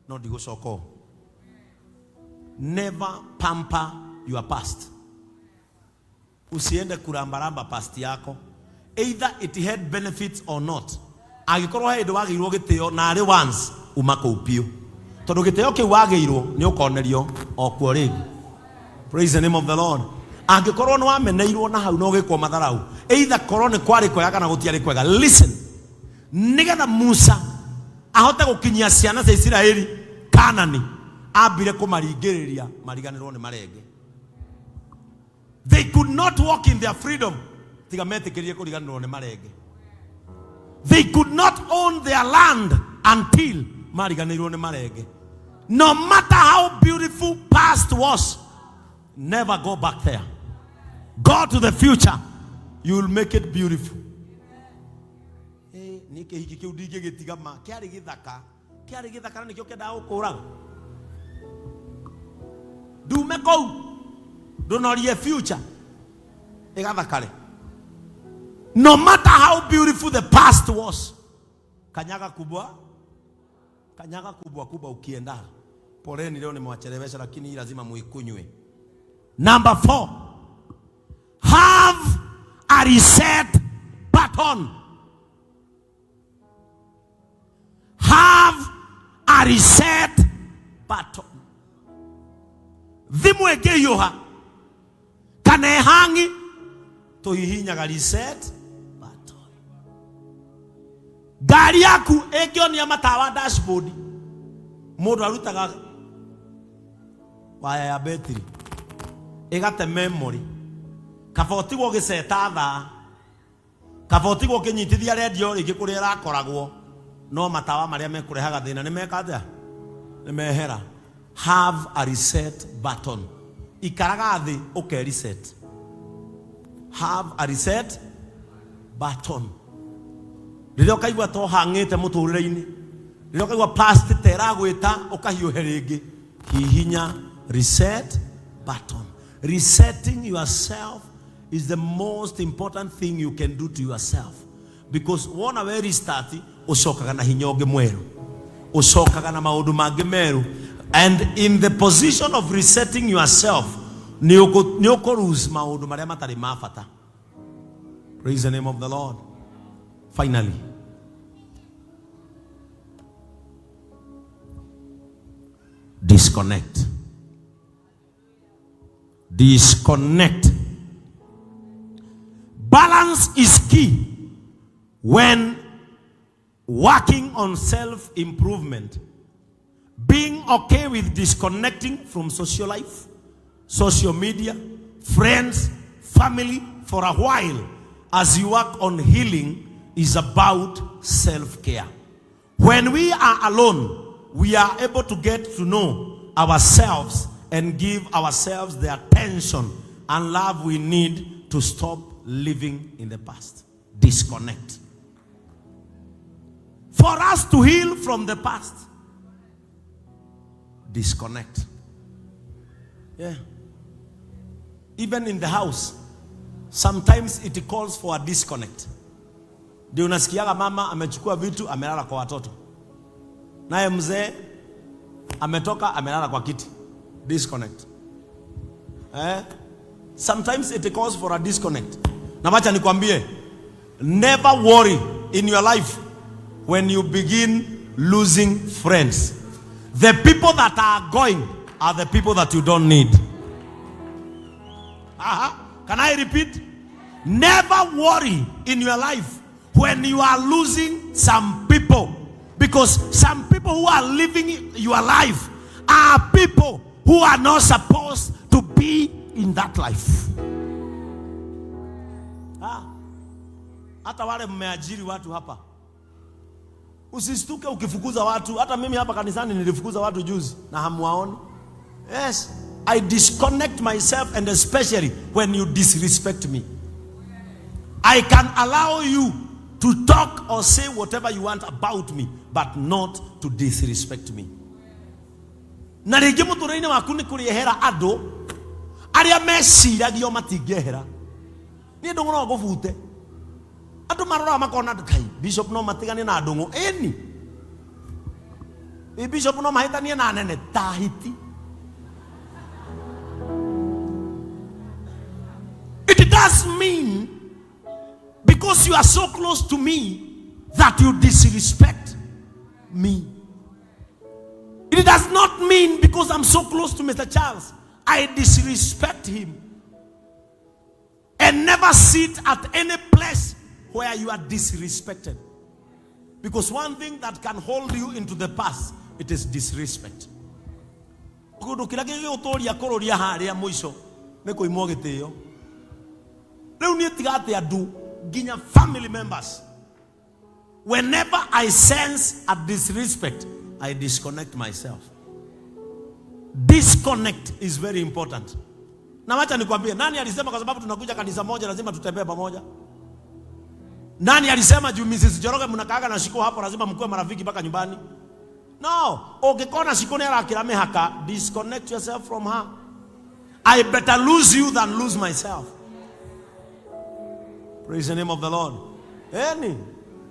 No ndigũcoka ũũ. Never pamper your past. Usiende kurambaramba past yako. Either it had benefits or not. Angĩkorwo he hĩndĩ wagĩirwo gĩtĩo na arĩ once, uma kũu biũ. Tondũ gĩtĩo kĩu wagĩirwo nĩ ũkonerio o kuo rĩngĩ. Praise the name of the Lord. Angĩkorwo nĩ wameneirwo na hau na ũgĩkwo matharau, either korwo nĩ kwarĩ kwega kana gũtiarĩ kwega. Listen, nĩgetha Musa ahote gũkinyia ciana cia Isiraeli Kanani, ambire kũmaringĩrĩria mariganĩrwo nĩ marenge. They could not walk in their freedom tiga metĩkĩrie kũriganĩrwo nĩ marenge. They could not own their land until mariganĩirwo nĩ marenge. No matter how beautiful past was, never go back there. Go to the future. You will make it beautiful. Eh, niĩ kĩhiki kĩu ndingĩgĩtiga ma kĩarĩ gĩthaka kĩarĩ gĩthaka na nĩkĩo kĩendaga gũkũraga ndume kũu ndũnorie future ĩgathakare. No matter how beautiful the past was, kanyaga kubwa, kanyaga kubwa kubwa ukienda. Poleni, leo nimewachelewesha, lakini hii lazima muikunywe. Number 4, have a reset button. Have a reset button. Thimũ ĩngĩhiũha kana ĩhangi, tũhihinyaga reset button. Ngari yaku ĩngĩonia matawa dashboard, mũndũ arutaga waya ya betiri ĩgate memory, kaba ũtigwo ũgĩceta thaa, kaba ũtigwo ũkĩnyitithia rendio rĩngĩ kũrĩa ĩrakoragwo, no matawa marĩa mekũrehaga thĩna nĩ meka atĩa? Nĩ mehera. Have a reset button. Ikaraga thĩ ũke reset. Have a reset button. Rĩrĩa ũkaigua ta ũhang'ĩte mũtũrĩre-inĩ, rĩrĩa ũkaigua past ta ĩragwĩta ũkahiũhe rĩngĩ, hihinya reset button. Resetting yourself is the most important thing you can do to yourself, because wona we restart, ũcokaga na hinya ũngĩ mwerũ, ũcokaga na maũndũ mangĩ merũ, and in the position of resetting yourself nĩ ũkũ lose maũndũ marĩa matarĩ ma bata. Praise the name of the Lord. Finally, disconnect. Disconnect. Balance is key when working on self-improvement. Being okay with disconnecting from social life, social media, friends, family for a while as you work on healing is about self-care. When we are alone, we are able to get to know ourselves and give ourselves the attention and love we need to stop living in the past. Disconnect. For us to heal from the past, disconnect. Yeah. Even in the house, sometimes it calls for a disconnect. Ndio unasikiaga mama amechukua vitu amelala kwa watoto, naye mzee ametoka amelala kwa kiti. Disconnect. Eh? Sometimes it calls for a disconnect. Na wacha nikwambie, never worry in your life when you begin losing friends. The people that are going are the people that you don't need. Aha. Can I repeat? Never worry in your life when you are losing some people, because some people who are living your life are people who are not supposed to be in that life. Hata wale mmeajiri watu hapa, usistuke ukifukuza watu. Hata mimi hapa kanisani nilifukuza watu juzi na hamuwaoni. Yes, I disconnect myself, and especially when you disrespect me. I can allow you to talk or say whatever you want about me, but not to disrespect me. Na rĩngĩ mũtũrĩre-inĩ waku nĩ kũrĩehera andũ arĩa meciragio matingĩehera. Niĩ ndũng'ũ no ngũbute. Andũ maroraga makona Ngai, bishop no matigane na ndũng'ũ. Ĩni. Ĩ bishop no mahĩtanie na anene ta hiti. It does mean because you are so close to me that you disrespect me. It does not mean because I'm so close to Mr. Charles, I disrespect him. And never sit at any place where you are disrespected. Because one thing that can hold you into the past, it is disrespect. Kĩndũ kĩrĩa gĩgũtũria kũrũria harĩa mũico nĩ kũimwo gĩtĩo. Rĩu niĩ tiga atĩ andũ nginya family members. Whenever I sense a disrespect, I disconnect myself. Disconnect is very important. Na wacha nikwambie, nani alisema kwa sababu tunakuja kanisa moja lazima tutembee pamoja? Nani alisema juu Mrs. Njoroge mnakaaga na Shiko hapo lazima mkuwe marafiki mpaka nyumbani? No, ũngĩkona Shiko nĩ arakĩra mĩhaka, disconnect yourself from her. I better lose you than lose myself. Praise the name of the Lord. Eni,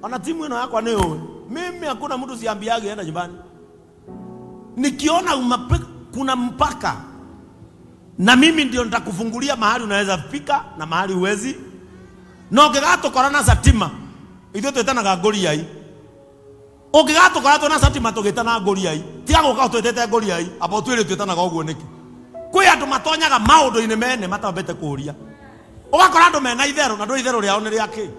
ona timu ĩno yakwa nĩ ũĩ. Mimi hakuna mtu siambiage enda nyumbani. Nikiona kuna mpaka na mimi ndio nitakufungulia mahali unaweza fika na mahali huwezi. No ũngĩgatũkora na satima ithuĩ twĩtanaga ngũriai. Ũngĩgatũkora twĩna satima tũgĩtana ngũriai, tiga gũka ũtwĩtĩte ngũriai, amba ũtwĩre twĩtanaga ũguo nĩkĩ. Kwĩ andũ matonyaga maũndũ-inĩ mene matambĩte kũũria. Ũgakora andũ mena itherũ na ndũĩ itherũ rĩao nĩ rĩa kĩ.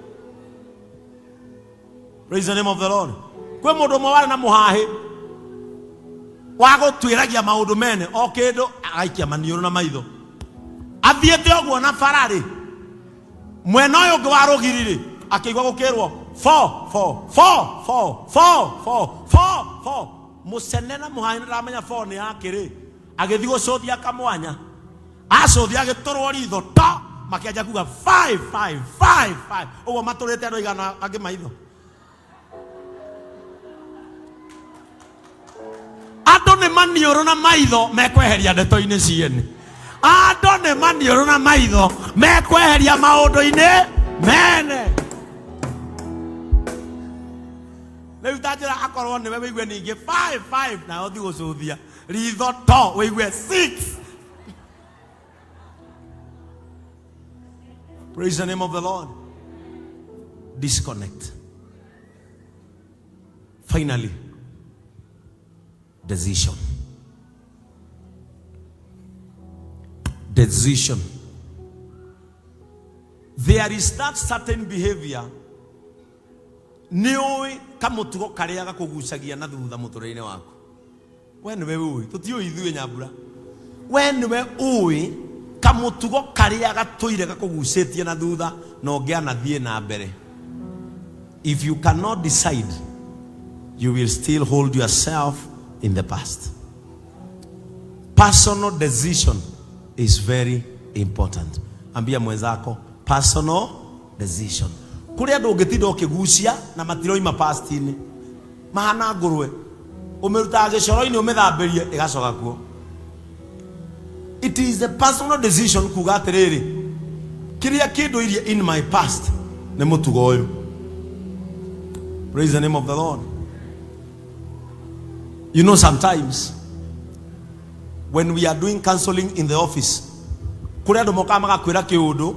Praise the name of the Lord. Kwĩ mũndũ ũmwe warĩ na mũhahĩ wa gũtuĩragia maũndũ mene o kĩndũ agaikia maniũrũ na maitho. Athiĩte ũguo na bara rĩ, mwena ũyũ ũngĩ wa rũgiri rĩ, akĩigua gũkĩrwo 4 4 4 4 4 4 4 4. Mũcene na mũhahĩ nĩndamenya 4 nĩ yake rĩ, agĩthiĩ gũcũthia kamwanya. Acũthia agĩtũrwo ritho to, makĩanjia kuga 5 5 5 5. Ũguo matũrĩte andũ aigana angĩ maitho. Andũ nĩ maniũrũ na maitho mekweheria ndeto-inĩ ciene. Andũ nĩ maniũrũ na maitho mekweheria maũndũ-inĩ mene. Rĩu ta njĩra akorwo nĩwe wĩigue ningĩ 5 5 nawe ũthiĩ gũcũthia ritho to wĩigue 6. Praise the name of the Lord. Disconnect. Finally, decision. Decision. There is that certain behavior nĩ ũĩ kamũtugo karĩa gakũgucagia na thutha mũtũrĩre-inĩ waku. We nĩwe ũĩ, tũtiũĩ ithuĩ nyambura. We nĩwe ũĩ kamũtugo karĩa gatũire gakũgucĩtie na thutha na ũngĩanathiĩ na mbere. If you cannot decide, you will still hold yourself in the past. Personal decision is very important. Ambia mwenzako, personal decision. Kũrĩ andũ ũngĩtinda ũkĩgucia na matiroima past-inĩ. Mahana ngũrwe. Ũmĩrutaga gĩcoro-inĩ ũmĩthambĩrie ĩgacoka kuo. It is a personal decision kuga atĩrĩrĩ, kĩrĩa kĩndũirie in my past nĩ mũtugo ũyũ. Praise the name of the Lord. You know, sometimes when we are doing counseling in the office, kũrĩ andũ mokaga magakwĩra kĩũndũ,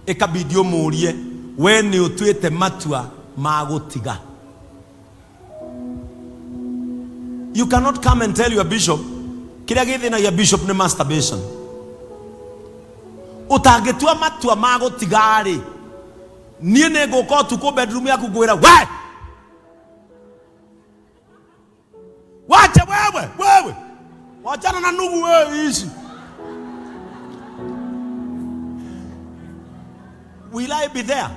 ĩkabidi ũmũrie, we nĩ ũtuĩte matua ma gũtiga. You cannot come and tell your bishop, kĩrĩa gĩthĩnagia bishop nĩ masturbation. Ũtangĩtua matua ma gũtiga-rĩ, niĩ nĩ ngũka ũtukũ bedroom yaku ngwĩra, we! Wacha wewe, wewe. Wachana na ndugu wewe ishi. Will I be there?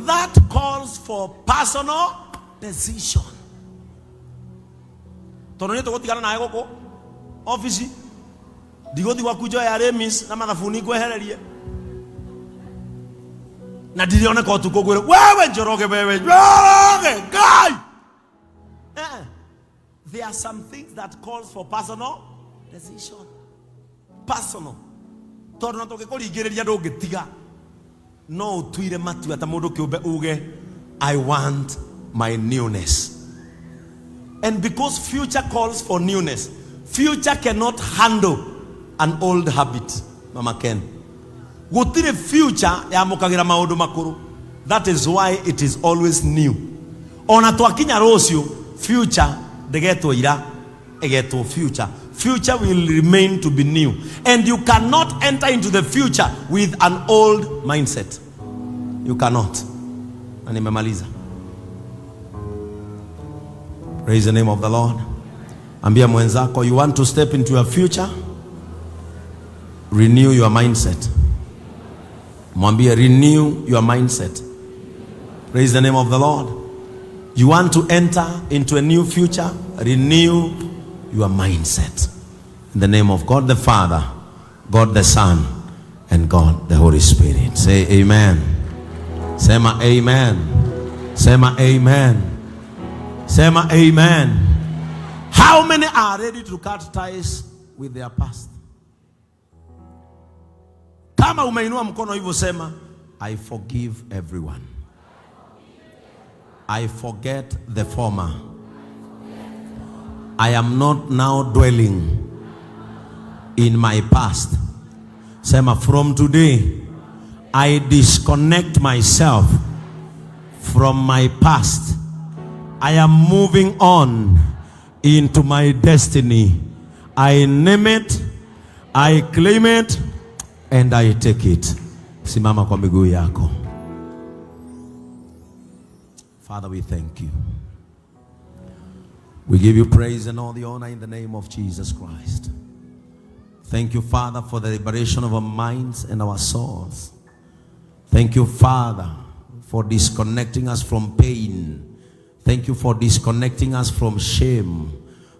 That calls for personal decision. Tondũ nĩ tũgũtigana nawe gũkũ ofici, ndigũthiĩ gwaku njoya remis na mathabuni ngwehererie, na ndirioneka ũtukũ ngwĩre wewe Njoroge, wewe Njoroge Ngai. There are some things that calls for personal decision. Personal. Tondũ na tũngĩkũringĩrĩria ndũngĩtiga, no ũtuire matua ta mũndũ kĩũmbe uge I want my newness. And because future calls for newness, future cannot handle an old habit. Mama Ken. Gũtirĩ future yamũkagĩra maũndũ makũrũ. That is why it is always new. Ona twakinya rũciũ, future ndĩgetwo ira, ĩgetwo future. Future will remain to be new. And you cannot enter into the future with an old mindset. You cannot. Na nimemaliza. Praise the name of the Lord. Ambia mwenzako, you want to step into your future? Renew your mindset. Mwambie, renew your mindset. Praise the name of the Lord. You want to enter into a new future? Renew your mindset. In the name of God the Father, God the Son, and God the Holy Spirit. Say amen. Sema amen. Sema amen. Sema amen. How many are ready to cut ties with their past? Kama umeinua mkono hivyo sema, I forgive everyone. I forget the former. I am not now dwelling in my past. Sema, from today, I disconnect myself from my past. I am moving on into my destiny. I name it, I claim it, and I take it. Simama kwa miguu yako. Father, we thank you. We give you praise and all the honor in the name of Jesus Christ. Thank you, Father, for the liberation of our minds and our souls. Thank you, Father, for disconnecting us from pain. Thank you for disconnecting us from shame.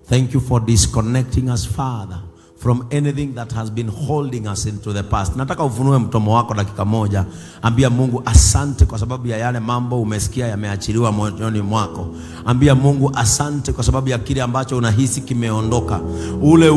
Thank you for disconnecting us, Father, from anything that has been holding us into the past. Nataka ufunue mdomo wako dakika moja, ambia Mungu asante kwa sababu ya yale mambo umesikia yameachiliwa moyoni mwako. Ambia Mungu asante kwa sababu ya kile ambacho unahisi kimeondoka, ule